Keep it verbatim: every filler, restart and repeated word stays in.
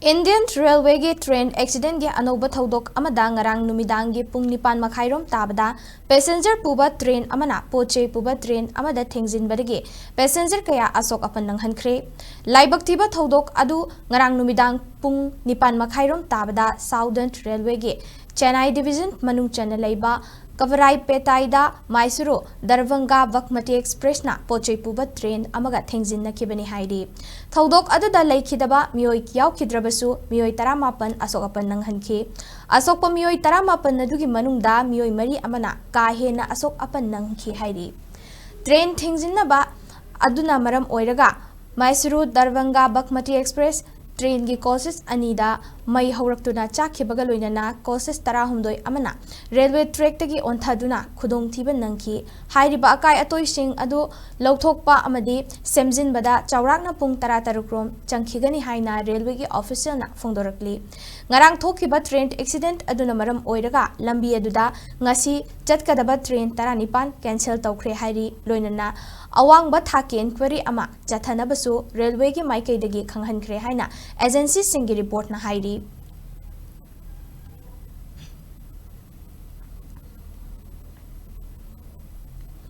Indian Railwayꯒꯤ train accidentꯒꯤ ꯑꯅꯧꯕ ꯊꯧꯗꯣꯛ ꯑꯃꯗ ꯉꯔꯥꯡ ꯅꯨꯃꯤꯗꯥꯡꯒꯤ ꯄꯨꯡ ꯅꯤꯄꯥꯟ ꯃꯈꯥꯏꯔꯣꯝ ꯇꯥꯕꯗ passenger ꯄꯨꯕ train ꯑꯃꯅ ꯄꯣꯠ ꯆꯩ ꯄꯨꯕ train ꯑꯃꯗ ꯊꯦꯡꯖꯤꯟꯕꯗꯒꯤ passenger ꯀꯌꯥ ꯑꯁꯣꯛ ꯑꯄꯟ ꯅꯪꯍꯟꯈ꯭ꯔꯦ꯫ ꯂꯥꯏꯕꯛ ꯊꯤꯕ ꯊꯧꯗꯣꯛ ꯑꯗꯨ ꯉꯔꯥꯡ ꯅꯨꯃꯤꯗꯥꯡ ꯄꯨꯡ ꯅꯤꯄꯥꯟ ꯃꯈꯥꯏꯔꯣꯝ ꯇꯥꯕꯗ Southern Railwayꯒꯤ Chennai Division ꯃꯅꯨꯡ ꯆꯟꯅ ꯂꯩꯕ ꯀꯕꯔꯥꯏꯄꯦꯇꯥꯏꯗ ꯃꯥꯏꯁꯨꯔꯨ ꯗꯔꯚꯪꯒꯥ ꯕꯒꯃꯇꯤ Expressꯅ ꯄꯣꯠ ꯆꯩ ꯄꯨꯕ train ꯑꯃꯒ ꯊꯦꯡꯖꯤꯟꯅꯈꯤꯕꯅꯤ ꯍꯥꯏꯔꯤ꯫ ꯊꯧꯗꯣꯛ ꯑꯗꯨꯗ ꯂꯩꯈꯤꯗꯕ ꯃꯤꯑꯣꯏ ꯌꯥꯎꯈꯤꯗ꯭ꯔꯕꯁꯨ ꯃꯤꯑꯣꯏ ꯇꯔꯥꯃꯥꯄꯟ ꯑꯁꯣꯛ ꯑꯄꯟ ꯅꯪꯍꯟꯈꯤ꯫ ꯑꯁꯣꯛꯄ ꯃꯤꯑꯣꯏ ꯇꯔꯥꯃꯥꯄꯟ ꯑꯗꯨꯒꯤ ꯃꯅꯨꯡꯗ ꯃꯤꯑꯣꯏ ꯃꯔꯤ ꯑꯃꯅ ꯀꯥ ꯍꯦꯟꯅ ꯑꯁꯣꯛ ꯑꯄꯟ ꯅꯪꯈꯤ ꯍꯥꯏꯔꯤ꯫ Train ꯊꯦꯡꯖꯤꯟꯅꯕ ꯑꯗꯨꯅ ꯃꯔꯝ ꯑꯣꯏꯔꯒ ꯃꯥꯏꯁꯨꯔꯨ ꯗꯔꯚꯪꯒꯥ ꯕꯒꯃꯇꯤ Express trainꯒꯤ coaches ꯑꯅꯤꯗ ꯃꯩ ꯍꯧꯔꯛꯇꯨꯅ ꯆꯥꯛꯈꯤꯕꯒ ꯂꯣꯏꯅꯅ coaches ꯇꯔꯥꯍꯨꯝꯗꯣꯏ ꯑꯃꯅ railway trackꯇꯒꯤ ꯑꯣꯟꯊꯗꯨꯅ ꯈꯨꯗꯣꯡꯊꯤꯕ ꯅꯪꯈꯤ꯫ ꯍꯥꯏꯔꯤꯕ ꯑꯀꯥꯏ ꯑꯇꯣꯏꯁꯤꯡ ꯑꯗꯨ ꯂꯧꯊꯣꯛꯄ ꯑꯃꯗꯤ ꯁꯦꯝꯖꯤꯟꯕꯗ ꯆꯥꯎꯔꯥꯛꯅ ꯄꯨꯡ ꯇꯔꯥꯇꯔꯨꯛ ꯔꯣꯝ ꯆꯪꯈꯤꯒꯅꯤ ꯍꯥꯏꯅ railwayꯒꯤ officialꯅ ꯐꯣꯡꯗꯣꯔꯛꯂꯤ꯫ ꯉꯔꯥꯡ ꯊꯣꯛꯈꯤꯕ train accident ꯑꯗꯨꯅ ꯃꯔꯝ ꯑꯣꯏꯔꯒ ꯂꯝꯕꯤ ꯑꯗꯨꯗ ꯉꯁꯤ ꯆꯠꯀꯗꯕ train ꯇꯔꯥꯅꯤꯄꯥꯟ cancel ꯇꯧꯈ꯭ꯔꯦ ꯍꯥꯏꯔꯤ꯫ ꯂꯣꯏꯅꯅ ꯑꯋꯥꯡꯕ ꯊꯥꯛꯀꯤ inquiry ꯑꯃ ꯆꯠꯊꯅꯕꯁꯨ railwayꯒꯤ ꯃꯥꯏꯀꯩꯗꯒꯤ ꯈꯪꯍꯟꯈ꯭ꯔꯦ ꯍꯥꯏꯅ agencyꯁꯤꯡꯒꯤ reportꯅ ꯍꯥꯏꯔꯤ꯫